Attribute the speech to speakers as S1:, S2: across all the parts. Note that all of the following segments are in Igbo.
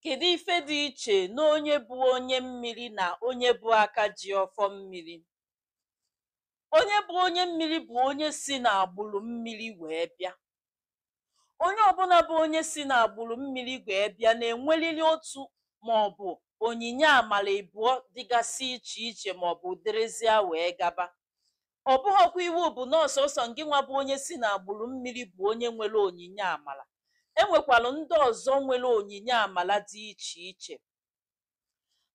S1: Kedu ife dị iche n'onye bụ onye mmiri na onye bụ aka ji ọfọ mmiri? Onye bụ onye mmiri bụ onye si n'agbụrụ mmiri wee bịa. Onye ọbụla bụ onye si n'agbụrụ mmiri wee bịa na-enwerịrị otu maọbụ onyinye amala ịbụọ dịgasị iche iche maọbụ dịrịzịa wee gaba. Ọ bụghọkwa iwu bụ na ọsọsọ ngị nwa bụ onye si n'agbụrụ mmiri bụ onye nwere onyinye amala. E nwekwalụ ndị ọzọ nwere onyinye amala dị iche iche.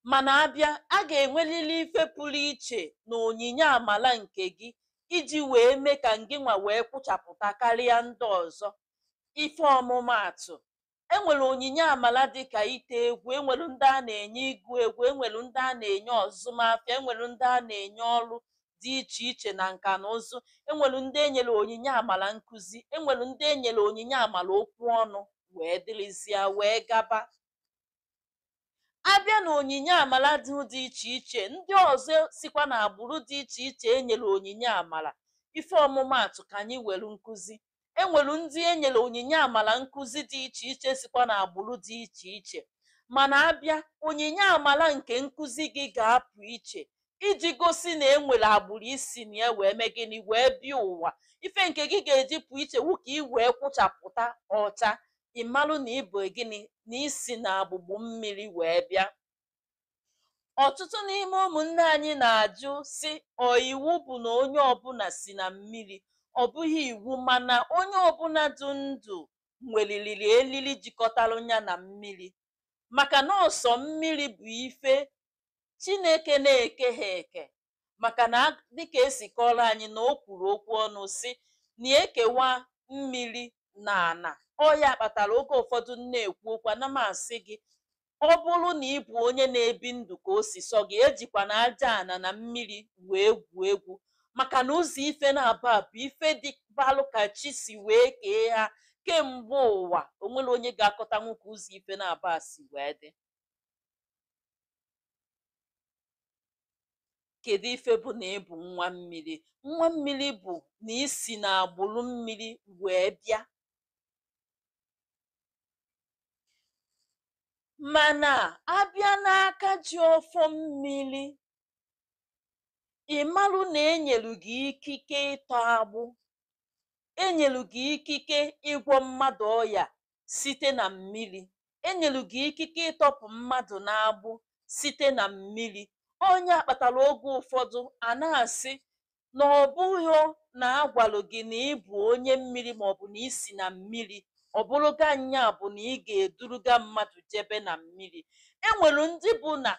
S1: Mana abịa, a ga-enwerịrị ife pụrụ iche na onyinye amala nke gị iji wee mee ka ngị nwa wee kwụchapụta karịa ndị ọzọ. Ife ọmụmaatụ, e nwere onyinye amala dịka ite egwu, e nwere ndị a na-enye ịgụ egwu, e nwere ndị a na-enye ọzụmafịa, e nwere ndị a na-enye ọrụ dị iche iche na nka na ụzụ, e nwere ndị e nyere onyinye amala nkụzi, e nwere ndị e nyere onyinye amala okwu ọnụ wee dịrịzịa wee gaba. Abịa na onyinye amala dị iche iche, ndị ọzọ sikwa n'agbụrụ dị iche iche e nyere onyinye amala. Ife ọmụmaatụ, ka anyị were nkụzi. E nwere ndị e nyere onyinye amala nkụzi dị iche iche sikwa n'agbụrụ dị iche iche. Mana abịa, onyinye amala nke nkụzi gị ga-apụ iche iji gosi na e nwere agbụrụ isi na ya wee mee gịnị wee bịa ụwa. Ife nke gị ga-eji pụ iche wụ ka ị wee kwụchapụta ọcha, ị malụ na ị bụ gịnị na isi na agbụgbụ mmiri wee bịa. Ọtụtụ n'ime ụmụnne anyị na-ajụ sị, ọ iwu bụ na onye ọbụla si na mmiri? Ọ bụghị iwu, mana onye ọbụla dị ndụ nwerịrị elili jikọtara ya na mmiri. Maka na ọsọ mmiri bụ ife Chineke na-eke ha eke. Maka na dịka esi kọrọ anyị na o kwuru okwu ọnụ sị na ekewa mmiri na ana. Ọ ya kpatara oge ụfọdụ m na-ekwu okwu ana m asị gị, ọ bụrụ na ị bụ onye na-ebi ndụ ka o si sọ gị, ejikwana aja ana na mmiri wee gwuo egwu. Maka na ụzọ ife na-abụ a bụ ife dị balụ ka chi si wee kee ha kemgbe ụwa. O nwere onye ga-akọtanwu ka ụzọ ife na-abụ a si wee dị. Kedu ife bụ na ị bụ nwa mmiri? Nwa mmiri bụ na ị si n'agbụrụ mmiri wee bịa. Mana abịa n'aka ji ọfọ mmiri, ị malụ na enyelu gị ikike ịtọ agbụ, enyelu gị ikike ịgwọ mmadụ ọya site na mmiri, enyelu gị ikike ịtọpụ mmadụ n'agbụ site na mmiri. Onye a kpatara oge ụfọdụ a na-asị na ọ bụghị na agwalụ gị na ị bụ onye mmiri maọbụ na ị si na mmiri, ọ bụrụga nya bụ na ị ga-eduruga mmadụ jebe na mmiri. E nwere ndị bụ na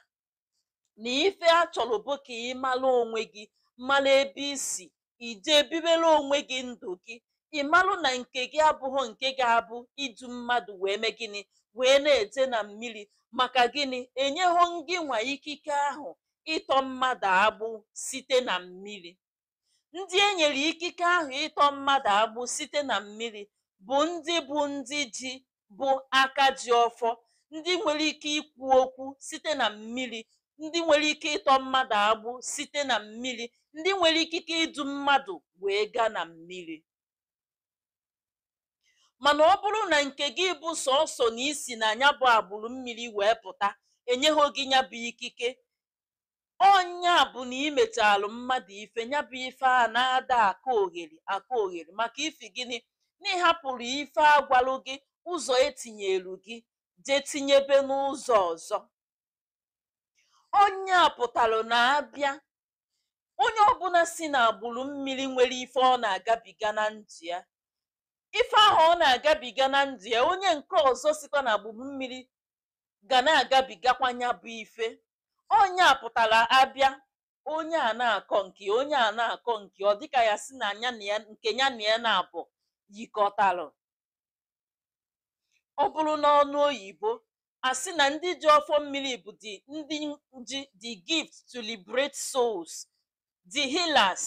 S1: ife a chọrọ bụ ka ị malụ onwe gị, malụ ebe i si, ije bibere onwe gị ndụ gị. Ị malụ na nke gị abụghị nke ga-abụ idu mmadụ wee mee gịnị wee na-eje na mmiri. Maka gịnị? Enyeghọ ngị nwa ikike ahụ ịtọ mmadụ agbụ site na mmiri. Ndị e nyere ikike ahụ ịtọ mmadụ agbụ site na mmiri bụ ndị bụ ndị ji bụ aka ji ọfọ, ndị nwere ike ikwu okwu site na mmiri, ndị nwere ike ịtọ mmadụ agbụ site na mmiri, ndị nwere ikike idu mmadụ wee gaa na mmiri. Mana ọ bụrụ na nke gị bụ sọsọ na isi na ya bụ agbụrụ mmiri wee pụta, enyeghọ gị ya bụ ikike, ọnya bụ na imechalụ mmadụ ife, ya bụ ife a na-ada aka oghere aka oghere. Maka ifi gịnị? Na ịhapụrụ ife agwalụ gị ụzọ etinyelu gị jee tinyebe n'ụzọ ọzọ. Ọnya pụtara na abịa, onye ọbụla si n'agbụrụ mmiri nwere ife ọ na-agabiga na ndụ ya. Ife ahụ ọ na-agabiga na ndụ ya, onye nke ọzọ sikwa n'agbụrụ mmiri ga na-agabigakwa ya bụ ife. Ọnya pụtara abịa, onye a na-akọ nke onye a na-akọ nke ọ dịka ya si na ya na ya nke ya na ya na-abụ yikọtalụ. Ọ bụrụ n'ọnụ oyibo, a sị na ndị ji ọfọ mmiri bụ the ndị ji the gift to liberate souls, the healers,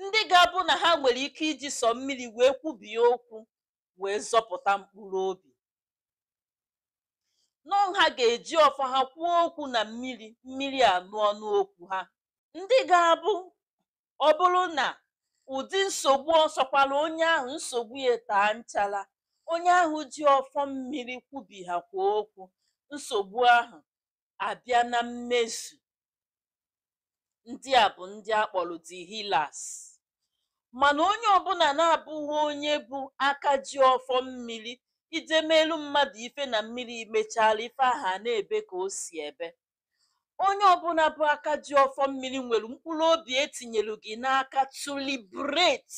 S1: ndị ga-abụ na ha nwere ike iji sọ mmiri wee kwubie okwu wee zọpụta mkpụrụ obi. Nọ ha ga-eji ọfọ ha kwuo okwu na mmiri, mmiri anụ ọnụ okwu ha. Ndị ga-abụ ọ bụrụ na ụdị nsogbu ọ sọkwara onye ahụ nsogbu ya taa nchara, Onye ahụ ji ọfọ mmiri kwubighakwa okwu, nsogbu ahụ abịa na mmezu. Ndị a bụ ndị a kpọrọ the healers. Mana onye ọbụla na-abụghị onye bụ aka ji ọfọ mmiri, ije meelu mmadụ ife na mmiri mechara ife ahụ a na-ebe ka o si ebe. Onye ọbụla bụ aka ji ọfọ mmiri nwere mkpụrụ obi etinyelu gị n'aka to liberate.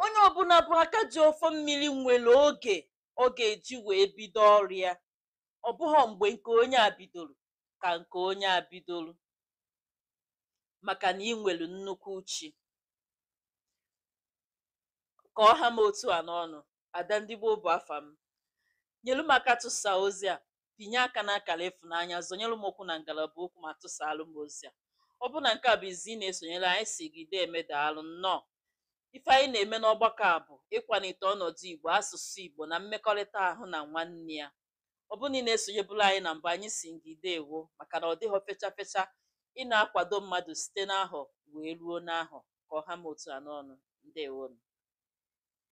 S1: Onye ọbụla bụ aka ji ọfọ mmiri nwere oge ọ ga-eji wee bido ọrụ ya. Ọ bụghọ mgbe nke onye a bidoro ka nke onye a bidoro, maka na ị nwere nnukwu chi. Ka ọ ha m otu a n'ọnụ. Ada ndị gboo bụ afa m. Nyelu m aka tụsaa ozi a, tinye aka n'akara ịfụnanya, zọnyere m okwu na ngalaba okwu ma tụsaalụ m ozi a. Ọ bụ na nke a bụ izi ị na-esonyere anyị, si gị eme, daalụ nnọọ. Ife anyị na-eme n'ọgbakọ a bụ ịkwalite ọnọdụ Igbo, asụsụ Igbo na mmekọrịta ahụ na nwanne ya. Ọ bụrụ na ị na-esonyebụrụ anyị na mbụ, anyị si gị deewo, maka na ọ dịghọ fecha fecha ị na-akwado mmadụ site n'ahọ wee ruo n'ahọ. Ka ọ ha m otu a n'ọnụ. Ndewonu.